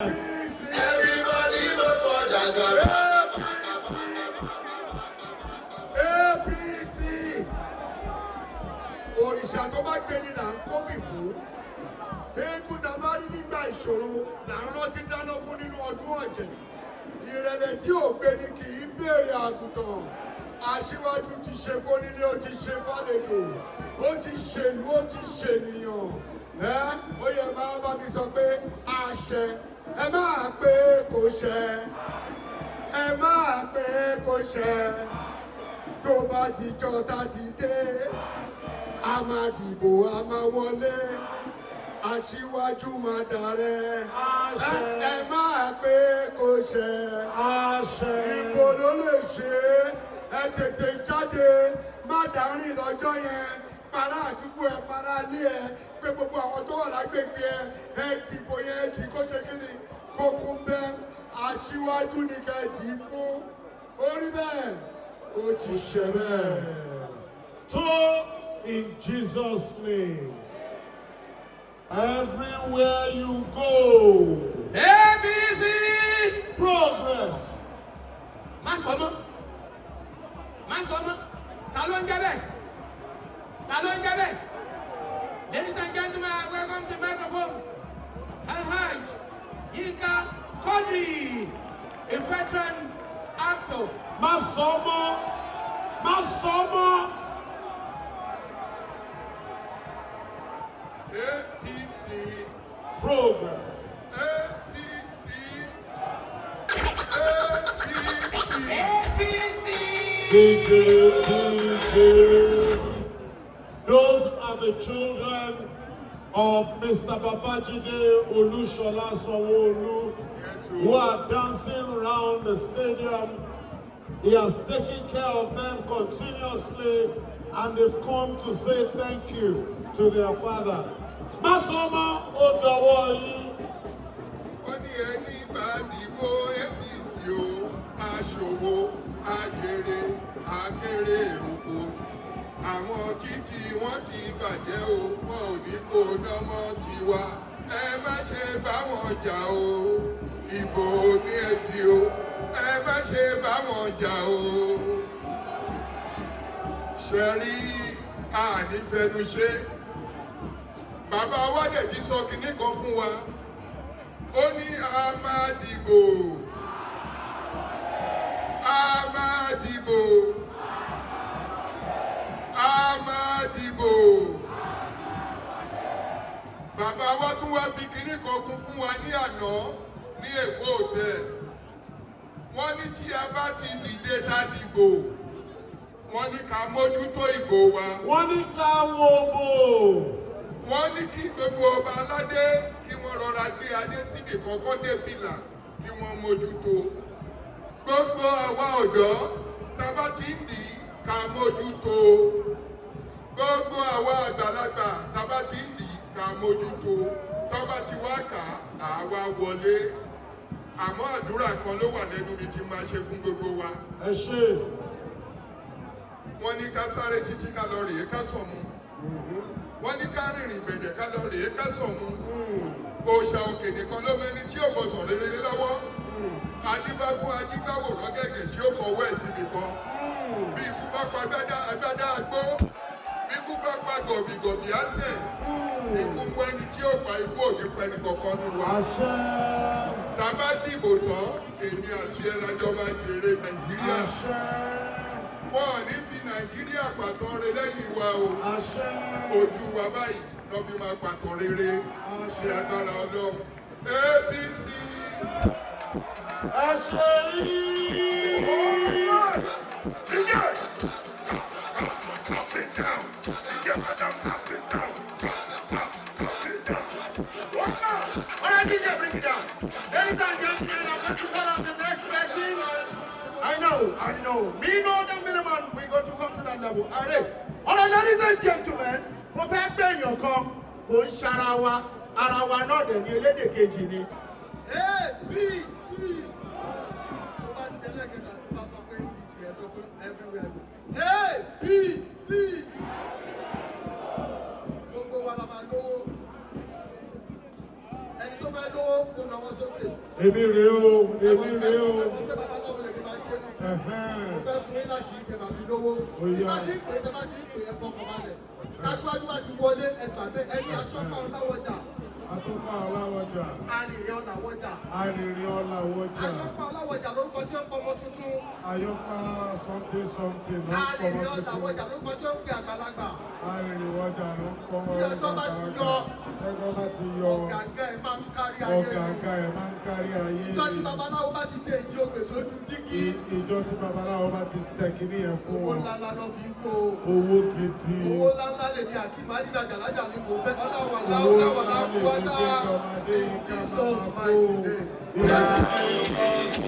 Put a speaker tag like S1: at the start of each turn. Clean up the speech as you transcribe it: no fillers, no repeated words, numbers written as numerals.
S1: Everybody vote for Jagaban.
S2: APC. Òrìṣà tó bá gbé ni là ń kóbì fún. Eégún tá a bá rí nígbà ìṣòro là ń rántí dáná fún nínú ọdún ọ̀jẹ̀. Ìrẹ̀lẹ̀ tí ò gbé ni kì í béèrè àgùntàn. Aṣíwájú ti ṣe fónílé, ó ti ṣe fálejò, ó ti ṣèlú, ó ti ṣènìyàn. Ẹ ó yẹ máa bá mi sọ pé àṣẹ, ẹ máa pé kò ṣẹ, ẹ máa pé kò ṣẹ. Tó bá ti jọ Sátidé, a máa dìbò, a máa wọlé, aṣíwájú máa dàrẹ.
S3: Àṣẹ.
S2: Ẹ máa pé kò ṣẹ.
S3: Àṣẹ.
S2: Ìbò ló lè ṣe é. Ẹ tètè jáde, má dárìn lọ́jọ́ yẹn. Para àdúgbò ẹ, para ilé ẹ, pé gbogbo àwọn tó wà lágbègbè ẹ, ẹ dìbò yẹn, ẹ dì kó ṣe kí ni kókó bẹ́. Aṣíwájú ni ká dì í fún. Orí bẹ́ẹ̀, ó ti ṣe bẹ́ẹ̀.
S3: Two in Jesus' name. Everywhere you go,
S4: APC.
S3: Progress.
S4: Má sọ mọ́, má sọ mọ́. Ta ló ń jẹ́ bẹ́ẹ̀? Ta ló ń jẹ́ bẹ́ẹ̀? Ladies and gentlemen, welcome to the microphone. Alhaj Yinka Quadri, a veteran actor.
S3: Má sọ mọ́, má sọ mọ́.
S1: APC.
S3: Progress.
S1: APC. APC.
S4: APC.
S3: DJ, DJ. Those are the children of Mr. Babajide Olushola Sanwo-Olu, who are dancing round the stadium. He has taken care of them continuously, and they've come to say thank you to their father. Masoma Odawoyi.
S1: Wọ́n ní ẹni bá dìbò APC o, aṣòwò ajèrè akéré oko. Àwọn títí wọ́n ti bàjẹ́ o, wọn ò ní kó nọ́mọ́ tiwa. Ẹ má ṣe bá wọn jà o, ìbò ní ẹ̀dí o, ẹ má ṣe bá wọn jà o. Ṣe rí ànífẹnuṣe. Bàbá wa dẹ̀ ti sọ kinní kan fún wa. Ó ní a máa dìbò, a máa dìbò, a máa dìbò. Bàbá wa tún wá fi kinní kan kún fún wa ní àná ní Èkó Hotel. Wọ́n ní tí a bá ti dìde tá dìbò, wọ́n ní ká mójútó ìbò wa.
S3: Wọ́n ní ká wo bò.
S1: Wọ́n ní kí gbogbo ọba aládé kí wọ́n rọra gbé adé síbi kọ́kọ́ dé fìlà, kí wọ́n mójútó. Gbogbo àwa ọ̀dọ́ tá a bá ti ń dì í, ká mójútó. Gbogbo àwa àgbàlagbà tá a bá ti ń dì í, ká mójútó. Tó bá ti wá kà á, àwa wọlé. Àmọ́ àdúrà kan ló wà lẹ́nu mi tí máa ṣe fún gbogbo wa.
S3: Ẹ ṣe.
S1: Wọ́n ní ká sáré títí, ká lọ rèé ká sọ̀ mu. Wọ́n ní ká rìnrìn gbẹ̀dẹ̀, ká lọ rèé ká sọ̀ mu. Òòṣà òkè nìkan ló mẹ́ni tí ò fọsàn rere lọ́wọ́. Adíbá fún ajígbáwò rọ́gẹ̀gẹ̀ tí ó fọwọ́ ẹ̀ tì nìkan. Bí ikú bá pa agbádá, agbádá agbó. Bí ikú bá pa gọ̀bìgọ̀bì, á tẹ̀. Ikú ń wẹ́ni tí ó pa, ikú òní pẹ́ni kankan nù wá.
S3: Àṣẹ.
S1: Tá a bá dìbò tán, èmi àti ẹ lájọ máa jèrè Nàìjíríà.
S3: Àṣẹ.
S1: Wọn ò ní fi Nàìjíríà pàtàn rere lẹ́yìn wa o.
S3: Àṣẹ.
S1: Ojú wa báyìí lọ́ fi máa pàtàn rere ṣe. Agbára Ọlọ́run, APC.
S3: Ẹ ṣe yìí.
S1: DJ! Up and down. DJ, madam, up and down. Up, up and down. One now.
S5: All right, DJ, bring it down. Ladies and gentlemen, I'm going to call on the next person. I know, I know. Me know the minimum. We're going to come to that level. All right. All right, ladies and gentlemen, mo fẹ́ pè èèyàn kan, kò ń ṣara wa, ara wa náà dẹ̀ ní, elédè kejì ni.
S2: APC. Tó bá ti délé kẹta tí bá sọ pé APC, ẹ sọ pé everywhere go APC. Gbogbo wa la máa lówó. Ẹni tó fẹ́ lówó kó nawọ́ sókè.
S3: Èmi rèé o, èmi rèé o.
S2: Ẹ mọ̀ pé babaláwo lèmi máa ṣe.
S3: Ẹ̀hẹ́n.
S2: Mo fẹ́ fún yín láṣìírí tẹ máa fi lówó.
S3: Ó
S2: Tí
S3: yá.
S2: bá ti ń pè é, tẹ bá ti ń pè é, ẹ fọkàn balẹ̀. Aṣíwájú bá ti wọlé, ẹ gbà bẹ́ẹ̀, ẹni aṣọ́pá ọláwọjà,
S3: Atọ́pá Ọláwọjà,
S2: arìnrìn ọ̀làwọjà.
S3: arìnrìn Ọláwọjà,
S2: Aṣọ́pá ọláwọjà lórúkọ tí ó ń pọmọ tuntun.
S3: Ayọ́pá something something ló ń pọmọ
S2: Arìnrìn
S3: tuntun.
S2: ọ̀làwọjà lórúkọ tí ó ń pè àgbàlagbà.
S3: Arìnrìn wọjà ló ń pọmọ.
S2: Tí ọjọ́ bá ti yọ,
S3: Ẹgbọ́n bá ti yọ,
S2: ọ̀gàngán ẹ̀ máa ń kárí ayé ni.
S3: ọ̀gàngà ẹ̀ máa ń kárí ayé
S2: Ìjọ tí
S3: ni.
S2: babaláwo bá ti dé ìdí ògbè sójú dígí,
S3: Ìjọ tí babaláwo bá ti tẹ kíní yẹn fún
S2: owó
S3: wọn.
S2: ńláńlá lọ fi ń kó o.
S3: Owó gidi.
S2: Owó ńláńlá lèmi Akeem Adídàjà lájà ni kò fẹ́. Ọláwà
S3: Owó
S2: láwà
S3: ńlá lèmi
S2: láwùwátá
S3: gbé ọmọdé
S2: in
S3: ká
S2: Jesus
S3: máa kó.
S2: Mighty name.
S3: In Jesus.